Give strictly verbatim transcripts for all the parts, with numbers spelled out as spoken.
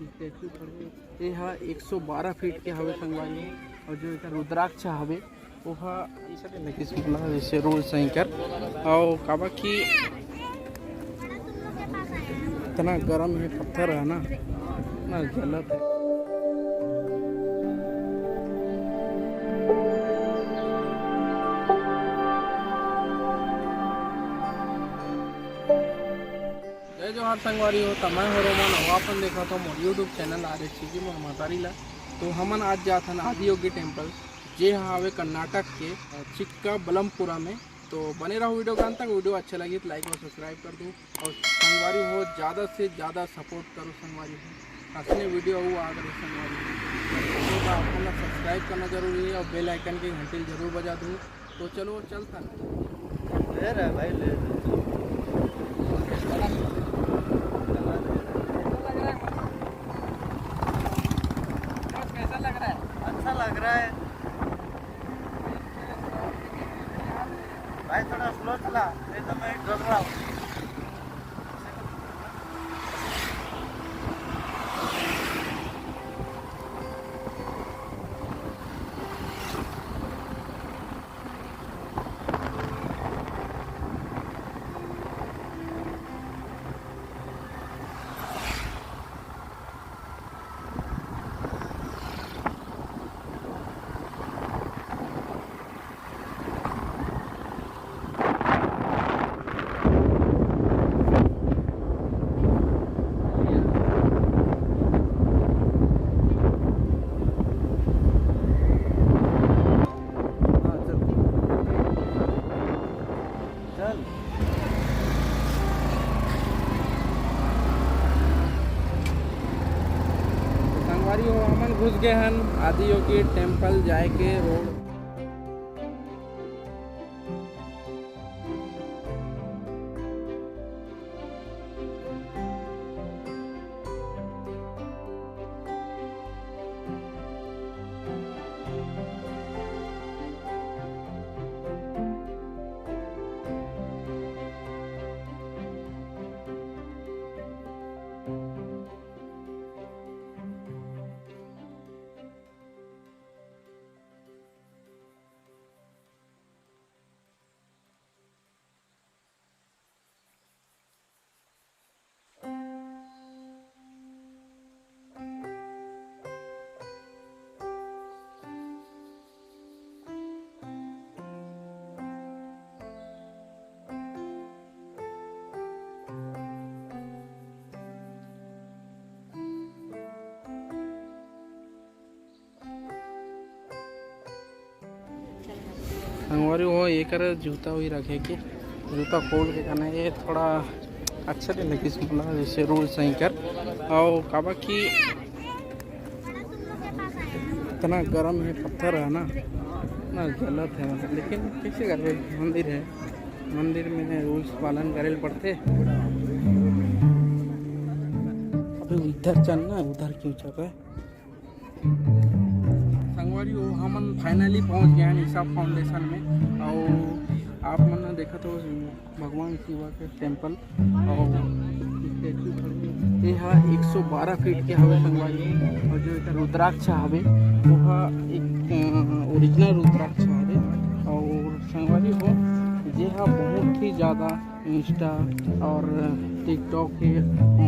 ये हा एक सौ बारह फीट के हवे संगवारी, और जो एकर रुद्राक्ष हवे, वो हा ऐसा लगिस मोला जैसे रोज सही कर, और काबर कि इतना गरम है, पत्थर है ना, ना जलत है। जय जोहार संगवारी हो, त मैं हो रोमन, अउ अपन देखत हो मोर YouTube channel R S C G मोर महतारी ला। तो हमन आज जात हन आदियोगी टेम्पल, जे ह हवे कर्नाटक के, अ, चिक्काबलमपुरा में। तो बने रहो वीडियो के अंत तक। वीडियो अच्छा लगी तो लाइक और सब्सक्राइब कर दो, और संगवारी हो, ज़्यादा से ज़्यादा सपोर्ट करो संगवारी हो, असने वीडियो अउ आ करे संगवारी हो। तो आप मन ला सब्सक्राइब करना जरूरी है और बेल आइकन के घंटी जरूर बजा दो। तो चलो चलता। ले रहा है भाई, ले रहा है। कैसा लग रहा है? अच्छा लग रहा है भाई, थोड़ा स्लो चला, नहीं तो मैं डर रहा हूँ। चल। तो संगवारी हो, हमन घुस गए हन आदियोगी टेम्पल जाए के रोड। संगवारी हो, एकर जूता हुई रखे के, जूता खोल के जाना, ये थोड़ा अच्छा नहीं लगिस मोला, जैसे रोज सही कर। और काबर कि इतना गरम है, पत्थर है ना, ना जलत है, मतलब, लेकिन कैसे करबे, मंदिर है, मंदिर में रूल्स पालन करे ल पड़थे। अबे उधर चल ना, उधर क्यों चल रहा है? संगवारी हो, हमन finally पहुंच गए हैं ईसा फाउंडेशन में। और आप मन देखत हो भगवान शिवा के टेम्पल, और ये हा एक सौ बारह फीट के हवे संगवारी हो। और जो एकर रुद्राक्ष हवे, वो हा एक, अ, ओरिजिनल रुद्राक्ष हवे। और संगवारी हो, ये हा बहुत ही ज़्यादा इंस्टा और टिकटॉक के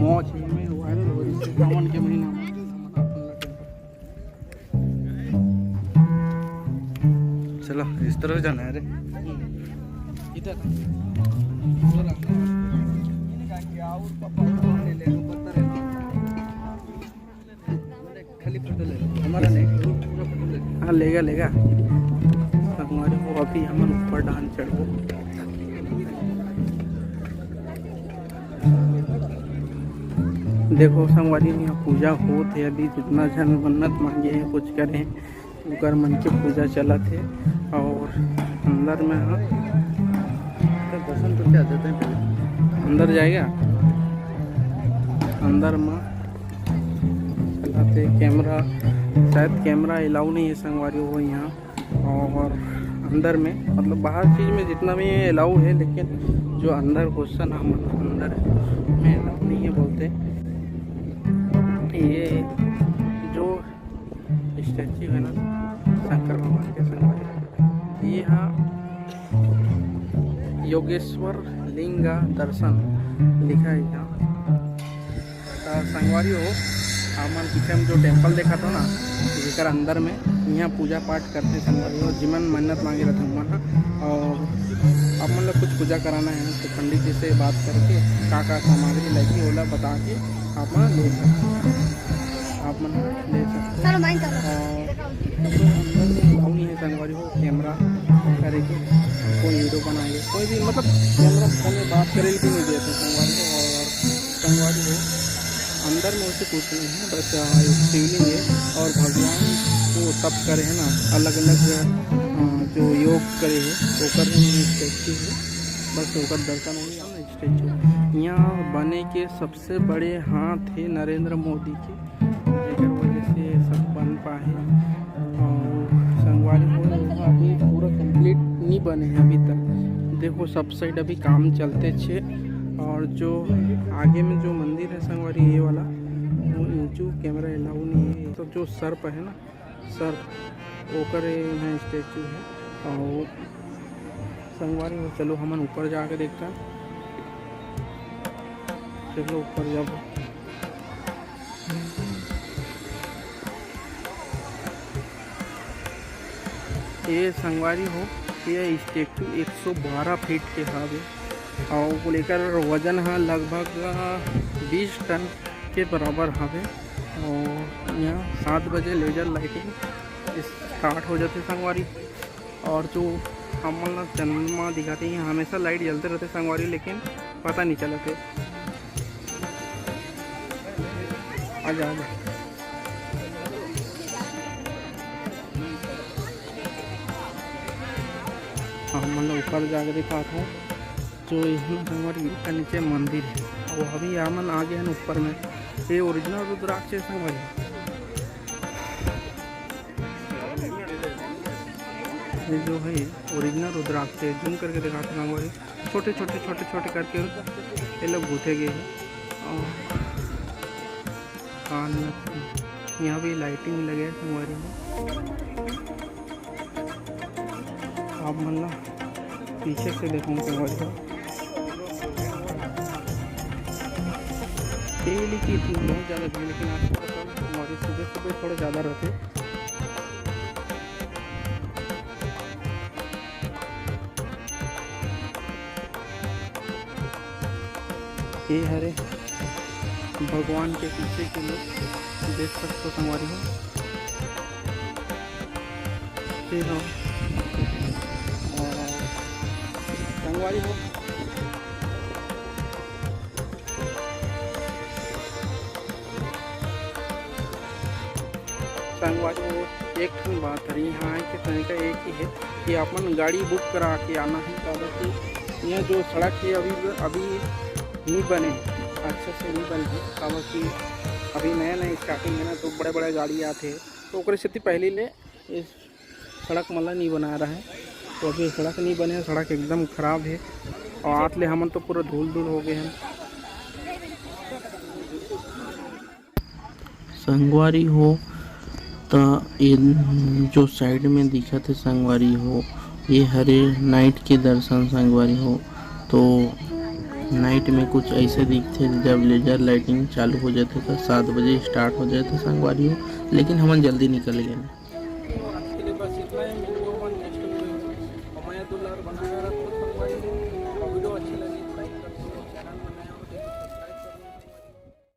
मौज में वायरल हो रही है सावन के महीना में। चलो, इस तरफ जाना है रे। इधर। खाली फोटो ले लो, हमारा नहीं। हाँ, लेगा, लेगा। संगवारी हो, अभी हमन ऊपर डाहन चढ़बो। देखो संगवारी, यहाँ पूजा होत हे, अभी जितना झन मन्नत मांगे हे, कुछ करे हे, ओकर मन के पूजा चलत हे। और अंदर में, हाँ, तो दर्शन करके आ जाते हैं पहले। अंदर जाएगा, अंदर में चलत हे। कैमरा, शायद कैमरा अलाउ नहीं है संगवारी हो यहाँ। और अंदर में, मतलब, बाहर चीज में जितना भी अलाउ है, लेकिन जो अंदर घुसन, हम अंदर में अलाउ नहीं है बोलते। ये जो स्टैचू है ना शंकर भगवान के, संगवारी, ये हा योगेश्वर लिंगा दर्शन लिखा है यहाँ। त संगवारी हो, हमन पीछे में जो टेम्पल देखा था ना, जेकर अंदर में यहाँ पूजा पाठ करते संगवारी हो, जिमन मन्नत मांगे रहते उमन ह। और आप मन ला कुछ पूजा कराना है तो पंडित जी से बात करके का का सामग्री लगी, ओला बता के आप मन ले सकते, आप मन ले सकते। चलो, मैं चलो। और अंदर में allow नहीं है संगवारी हो, कैमरा करे के, कोई वीडियो बनाए, कोई भी, मतलब, कैमरा फोन में बात करे भी नहीं देते संगवारी हो। और संगवारी हो, अंदर में उसे कुछ नहीं है, बस, आ, एक शिवलिंग है और भगवान को तप करे है ना, अलग अलग, आ, जो योग करे है, ओकर स्टैचू है, बस ओकर दर्शन हो गया। स्टैचू यहाँ बने के सबसे बड़े हाथ है नरेंद्र मोदी के, जेकर वजह से सब बन पाए। और संगवारी हो, अभी पूरा कंप्लीट नहीं बने हैं अभी तक। देखो, सब साइड अभी काम चलते छे। और जो आगे में जो मंदिर है संगवारी, ये वाला, वो इंचू कैमरा अलाउ नहीं है। तो जो सर्प है ना, सर्प, ओकर यहाँ स्टैचू है। और संगवारी हो, चलो हमन ऊपर जाके देखता। चलो ऊपर जाबो। ये संगवारी हो, ये स्टैचू एक सौ बारह फीट के हावे और एकर वजन ह लगभग बीस टन के बराबर हावे। और यहाँ सात बजे लेजर लाइटिंग स्टार्ट हो जाथे संगवारी। और जो हमन ला चंद्रमा दिखाते हैं, हमेशा लाइट जलते रहते संगवारी, लेकिन पता नहीं चलते। आजा, आजा। हाँ, हमन ला ऊपर जाके दिखात हूँ। जो यहाँ संगवारी का नीचे मंदिर है, वो अभी हमन आ गए हैं ऊपर में। ये ओरिजिनल रुद्राक्ष है संगवारी। ये जो है ओरिजिनल रुद्राक्ष है, जूम करके दिखाते हैं संगवारी। छोटे छोटे, छोटे छोटे करके ये लोग गूंथे गए हैं। और कान में यहाँ भी लाइटिंग लगे है संगवारी में। आप मन ला पीछे से देखो संगवारी हो। डेली की थी बहुत ज़्यादा भीड़, लेकिन आज थोड़ा कम, हमारे सुबह सुबह थोड़ा ज़्यादा रहते। ये हरे भगवान के पीछे के लोग देख सकते हो संगवारी हो। ये हो। और संगवारी हो, संगवारी हो, एक ठन बात हरे, यहाँ आए के तरीका एक ही है कि अपन गाड़ी बुक करा के आना है, काबर कि यहाँ जो सड़क है अभी, अभी नहीं बने, अच्छे से नहीं बने, काबर कि अभी नया नया स्टार्टिंग है ना, तो बड़े बड़े गाड़ी आते हैं, तो ओकरे सेती पहले ले इस सड़क मन ला नहीं बना रहा है। तो अभी सड़क नहीं बने, सड़क एकदम खराब है और आत ले हमन तो पूरा धूल धूल हो गए हैं। संगवारी हो, त ये जो साइड में दिखत है संगवारी हो, ये हरे नाइट के दर्शन संगवारी हो। तो नाइट में कुछ ऐसे दिखते, जब लेजर लाइटिंग चालू हो जाते तो सात बजे स्टार्ट हो जाते संगवारी हो, लेकिन हमन जल्दी निकल गए। आज के लिए बस इतना ही। मिलते हैं नेक्स्ट वीडियो में।